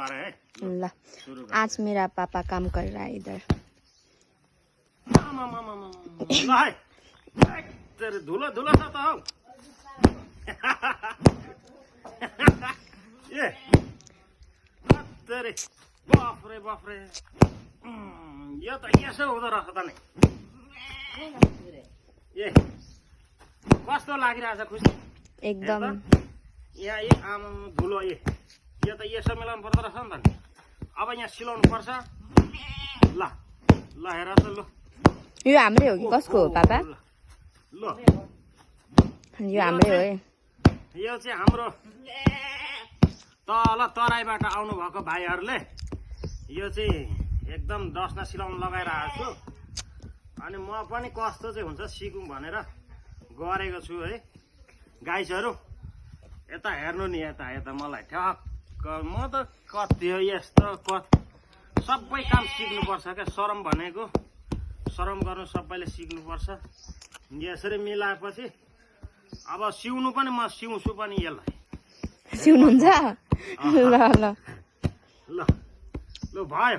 पारे है ल आज मेरा पापा काम कर रहा है इधर ल है तेरे धुलो धुलो छ त हौ ए तेरे बाफ्रे बाफ्रे यो त यसो हुँदो रहेछ त नि ए कस्तो लागिरहेछ खुसी एकदम यहाँ ए आम धुलो यो त यसो मिलाउनु पर्दो रहेछ नि त नि अब यहाँ सिलाउनु पर्छ ल ल हेर त ल यो हाम्रै हो कि कसको हो पापा ल यो हाम्रै हो है यो चाहिँ हाम्रो तल तराईबाट आउनु भएको भाइहरूले यो चाहिँ एकदम डस्ना सिलाउनु लगाइरहेको छु अनि म पनि कस्तो चाहिँ हुन्छ सिकौँ भनेर गरेको छु है गाइसहरू यता हेर्नु नि यता यता मलाई ठ्याक्क म त कति हो यस्तो सबै काम सिक्नुपर्छ क्या शरम भनेको शरम गर्नु सबैले सिक्नुपर्छ यसरी मिलाएपछि अब सिउनु पनि म सिउँछु पनि यसलाई सिउनुहुन्छ ल ल ल ल भयो